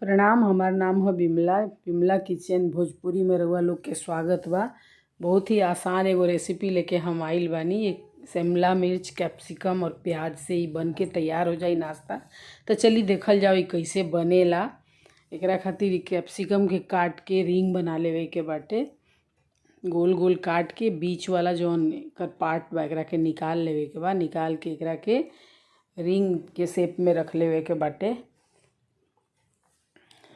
प्रणाम। हमार नाम है बिमला। बिमला किचन भोजपुरी में रउआ लोग के स्वागत बा। बहुत ही आसान एगो रेसिपी लेके हम आइल बानी। एक शिमला मिर्च, कैप्सिकम और प्याज से ही बन के तैयार हो जाई नाश्ता। तो चली देखल जाओ कैसे बनेला। एकरा खातिर कैप्सिकम के काट के रिंग बना लेवे के बाटे। गोल गोल काट के बीच वाला जौन एकर पार्ट बा एकरा के निकाल लेवे के बा। निकाल के एकरा के रिंग के शेप में रख लेवे के बाटे।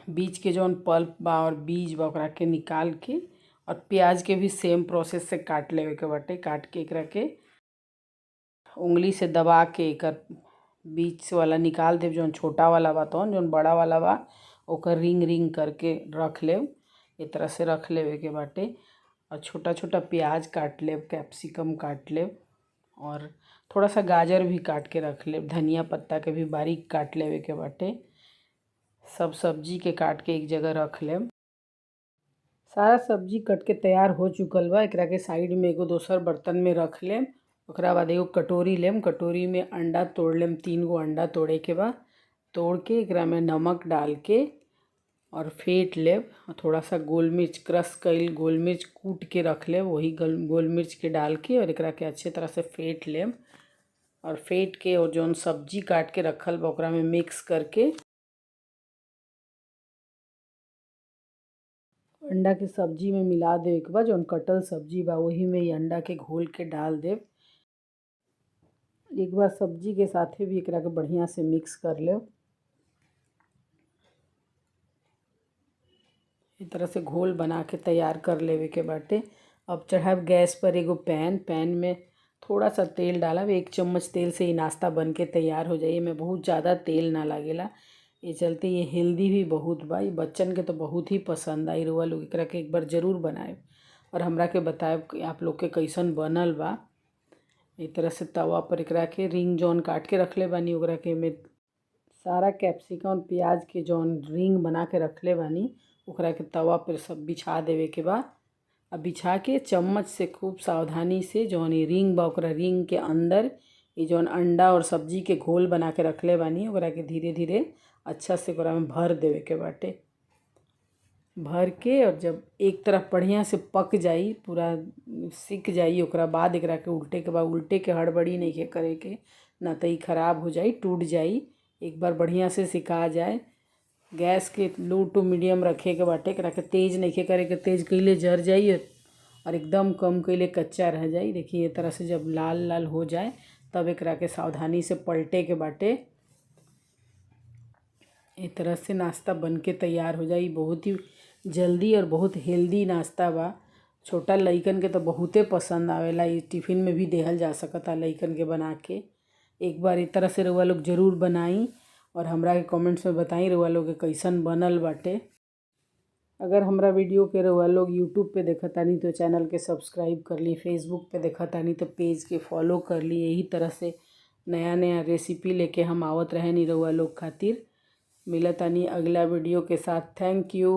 बीच के जौन पल्प बा और बीज बा ओकरा के निकाल के और प्याज के भी सेम प्रोसेस से काट लेवे के बाटे। काट के एकरा के उंगली से दबा के एकर बीच वाला निकाल देव, जौन छोटा वाला बा तौन, जौन बड़ा वाला बा ओकर रिंग रिंग करके रख लेव। ए तरह से रख लेवे के बाटे। और छोटा छोटा प्याज काट लेव, कैप्सिकम काट लेव और थोड़ा सा गाजर भी काट के रख लेव। धनिया पत्ता के भी बारीक काट लेवे के बाटे। सब सब्जी के काट के एक जगह रख लेब। सारा सब्जी कट के तैयार हो चुकल बा। एकरा के साइड में एगो दोसर बर्तन में रख लेम। ओकरा बाद एगो कटोरी लेम। कटोरी में अंडा तोड़ लेम। 3 गो अंडा तोड़े के बा। तोड़ के एकरा में नमक डाल के और फेंट लेब। और थोड़ा सा गोल मिर्च क्रश कइल गोल मिर्च कूट के रख लेब, वही गोल मिर्च के डाल के और एकरा के अच्छे तरह से फेंट लेब। और फेंट के और जौन सब्जी काट के रखल बा ओकरा में मिक्स करके अंडा के सब्जी में मिला देवे के बा। जौन कटल सब्जी बा वही में ये अंडा के घोल के डाल देव। एक बार सब्जी के साथे भी एकरा के बढ़िया से मिक्स कर लेव। इस तरह से घोल बना के तैयार कर लेवे के बाटे। अब चढ़ाब गैस पर एगो पैन। पैन में थोड़ा सा तेल डालब। 1 चम्मच तेल से ही नाश्ता बन के तैयार हो जाई। एमे बहुत ज़्यादा तेल ना लागेला। ये चलते ये हेल्दी भी बहुत बा। ये बच्चन के तो बहुत ही पसंद आई। रउआ लोग एकरा के एक बार ज़रूर बनाए और हमरा के बताएब कि आप लोग के कैसन बनल बा। एक तरह से तवा पर एकरा के रिंग जौन काट के रखले बानी ओकरा के में सारा कैप्सिकम और प्याज के जौन रिंग बना के रखले बानी ओकरा के तवा पर सब बिछा देवे के बा। अब बिछा के चम्मच से खूब सावधानी से जौन ये रिंग बा ओकरा रिंग के अंदर ये जौन अंडा और सब्जी के घोल बना के रखले बानी ओकरा के धीरे धीरे अच्छा से ओकरा में भर देवे के बाटे। भर के और जब एक तरफ बढ़िया से पक जाई, पूरा सिक जाई, ओकरा बाद एकरा के उल्टे के बाद उल्टे के हड़बड़ी नहीं के करे के, ना तो ई खराब हो जाई, टूट जाई। एक बार बढ़िया से सिका जाए। गैस के लो टू मीडियम रखे के बाटे। एकरा के तेज़ नहीं के करे के, तेज़ कइले जर जाई और एकदम कम कइले कच्चा रह जाई। देखिए ये तरह से जब लाल लाल हो जाए तब एकरा के सावधानी से पलटे के बाटे। ए तरह से नाश्ता बन के तैयार हो जाई। बहुत ही जल्दी और बहुत हेल्दी नाश्ता बा। छोटा लइकन के तो बहुते पसंद आवेला। ये टिफ़िन में भी देहल जा सकता लइकन के बना के। एक बार इस तरह से रउआ लोग ज़रूर बनाई और हमरा के कमेंट्स में बताई रउआ लोग के कैसन बनल बाटे। अगर हमरा वीडियो के रउआ लोग यूट्यूब पे देखतानी तो चैनल के सब्सक्राइब कर ली, फेसबुक पे देखतानी तो पेज के फॉलो कर ली। यही तरह से नया नया रेसिपी लेके हम आवत रहेनी रउआ लोग खातिर। मिलतानी अगला वीडियो के साथ। Thank you.